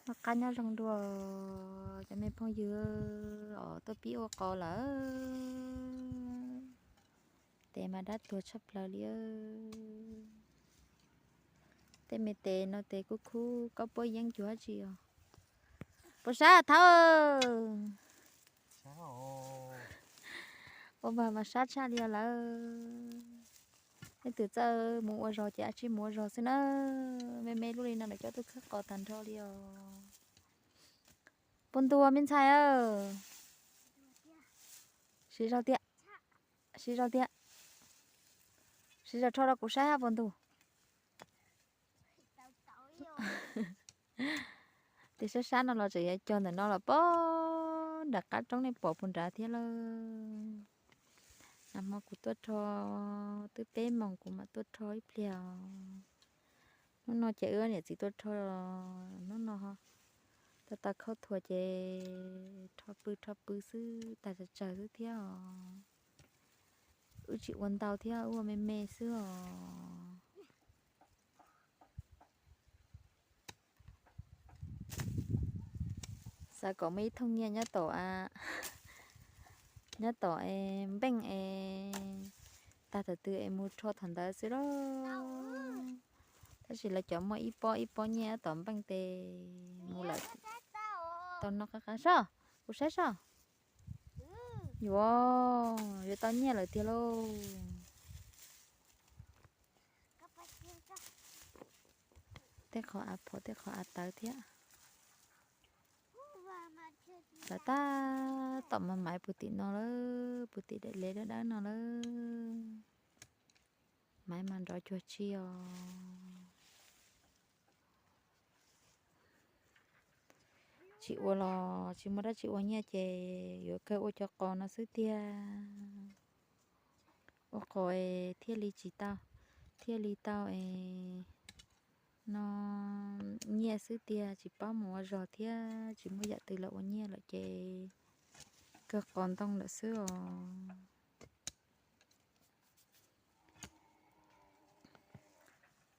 Noj qab nyob zoo dua cov me phooj ywg os, tuaj pib ua qos lawm. Tes mas dab tuag tshaj plaws li. Tej me tes no tes kuj khub koj puab yeeb cuag dab tsi os. Puas sab thaub? Ua mas mas sab tshaj li os lawm. Leej twg txawj mus ua zog ces a tsij mus ua zog xwb na. Me me lub li no lawv coj tuaj khawb qos tag nrho li os. Puas ntuag me ntxhais? Siv zog tiag, siv zog tiag, siv zog rho rau kuv saib hab puas ntug. Tes sab sab no los tseem yuav cog ntawm no los pog nram qab roob nej pom puas nrad thiab lawm. Nag hmo kuv tuaj rho, twb peb moos kuv mam tuaj rho ib pliag os. Hnub no ces wb niam txiv tuaj rho, hnub no tau tau khaub thuas ces rho pw rho pw xwb tag tsawg tsawg xwb thiab os. Wb tsis ua ntau thiab, wb ua me me xwb os. Xav kom muaj ib thooj nyiaj nyob tom, nyob tom npeej es tag thaum twg es mus rho thaum ntawd xwb lauj. Tab sis lawv cov muaj ib pob ib pob nyiaj tom npeej tes mus lawm tau noj qab qab soj, kuv saib soj. Yuav, yuav tau nyiaj lawm tiag lauj. Tej qhov av phom tej qhov av tawv thiab. Lawv tab tom mas maiv puag tim no lawm, puag tim daim lev dawb dawb no lawm. Maiv mas nrov cuag tsi os. Tsis ua los tsis muaj dab tsi ua nyiaj ces yuav kawg ua cov qos no xwb tiag. Ua qos thiaj li tsis tau, thiaj li tau es no nyiaj xwb tiag, tsis paub mus ua zog thiab tsis muaj yam twg los ua nyiaj lawm ces kawg qos ntoo lawm xwb os.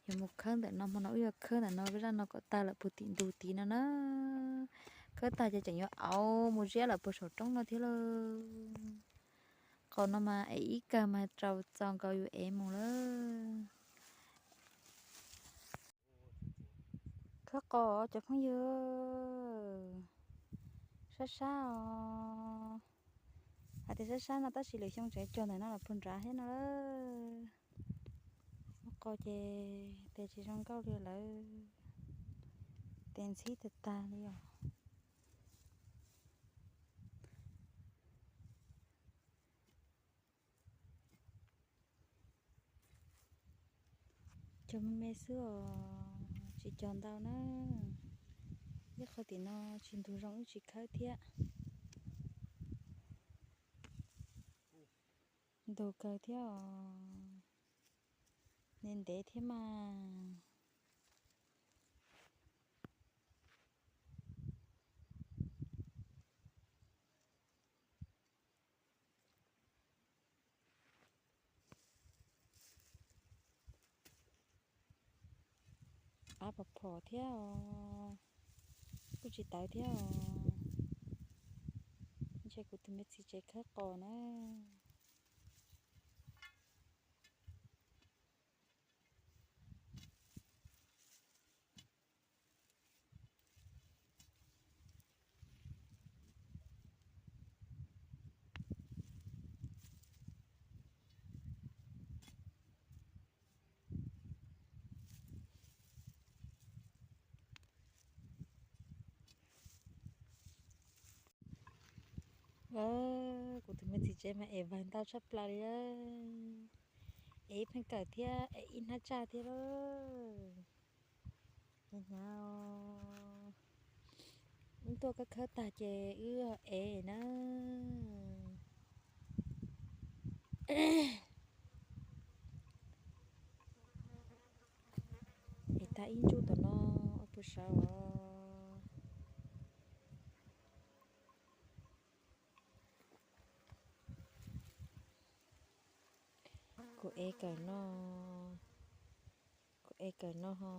Yuav mus khawb ntawm no, hmo no wb yuav khawb ntawm no, zaj no kom tag lawm puag tim ntug tid no na. Khawb tag ces tseem yuav auv mus ziab lawm puag saum roob no thiab lauj. Qos no mas ev ib kawg mas rau txaus nkaus yus ev mus lawm. Khawb qos cov phooj ywg, sab sab os. Hais tias sab sab no tab sis lwm xyoo tseem cog ntawm no los puag nrad thiab no lawm. Muab qos ces tes tsis zoo nkauj li lawm, tes ntxhib tag tag li os. Cog me me xwb os, tsis cog ntau na. Ib qho tim no tsis ntug zoo wb tsis khawb thiab. Ntug kawg thiab os, ntev ntev thiab mas. Av phom phom thiab os, kuj tsis tawv thiab os. Ntshe kuv tus me txiv tsev khawb qos na. Kuv tus me txiv tsev mas ev vawg ntau tshaj plaws li. Ev ib pheej kawm thiab ev ib hnab tsaj thiab lauj. Hnyav hnyav, wb tuaj khawb khawb tag ces wb ev na. Ev tag ib ntsuj tom no puas sawv os. Kuv ev kawm no, kuv ev kawm no ho,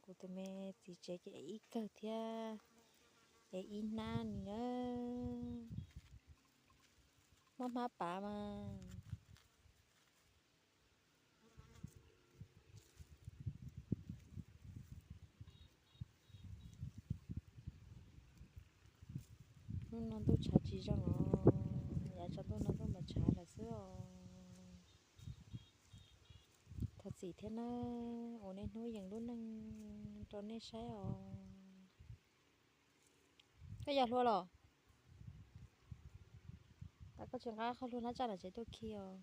kuv tus me txiv tsev ces ev ib kawg thiab. Es ib hnab ni na, muab hmab pav mas. Hnub no ntuj tshav tsis zoo os, yav tsaus ntuj no ntuj mas tshav lawm xwb os. Thov txim thiab na, ua niaj hnub yees lub neej rau nej saib os. Koj yog hlua los? Koj tsis nqa qhov hlua hnab tsaj los tsev tuaj khi os.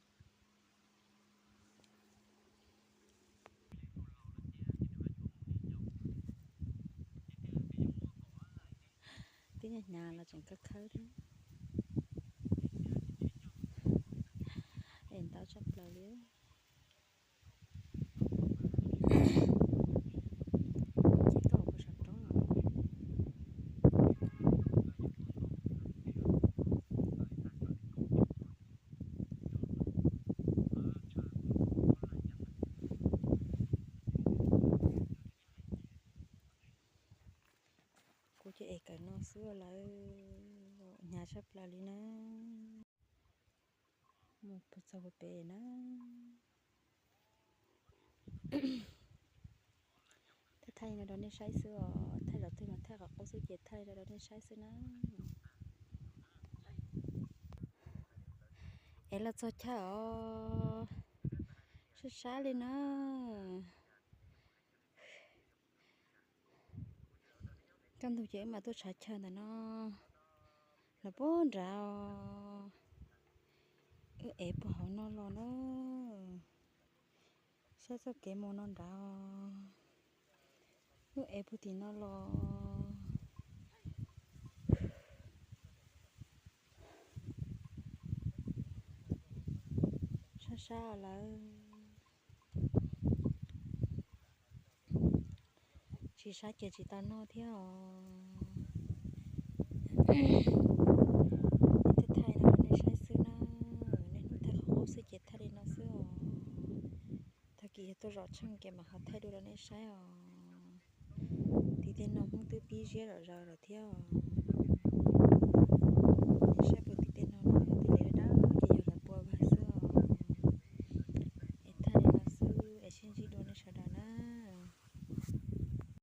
Twb hnyav hnyav los tseem khawb khawb thiab. Es ntau tshaj plaws li. Ces tuaj puag saum roob no. Kuv ces es kawm no xwb lawm, hnyav tshaj plaws li na. Mus txog puag pem na. Thaij thaij li no rau nej saib xwb os, thaij zaum twg mas thaij qhov qub xwb ces thaij li no rau nej saib xwb na. Es los txog chaw os, sab sab li na. Kaj ntug ces wb mam tuaj tshav chaw ntawm no los puag nrad os. Wb ev puag hauv no los na. Saib txoj kev mus no nrad os. Wb ev puag tim no los. Sab sab lawm. Tsis sab ces tsis tau noj thiab os. Thaij thaij no rau nej saib xwb na. Niaj hnub thaij qhov qub xwb ces thaij li no xwb os. Tag kis yog tuaj zom tsheej ces mam ho thaij dua rau nej saib os. Tim tej no Hmoob twb pib ziab zom zaws lawm thiab os.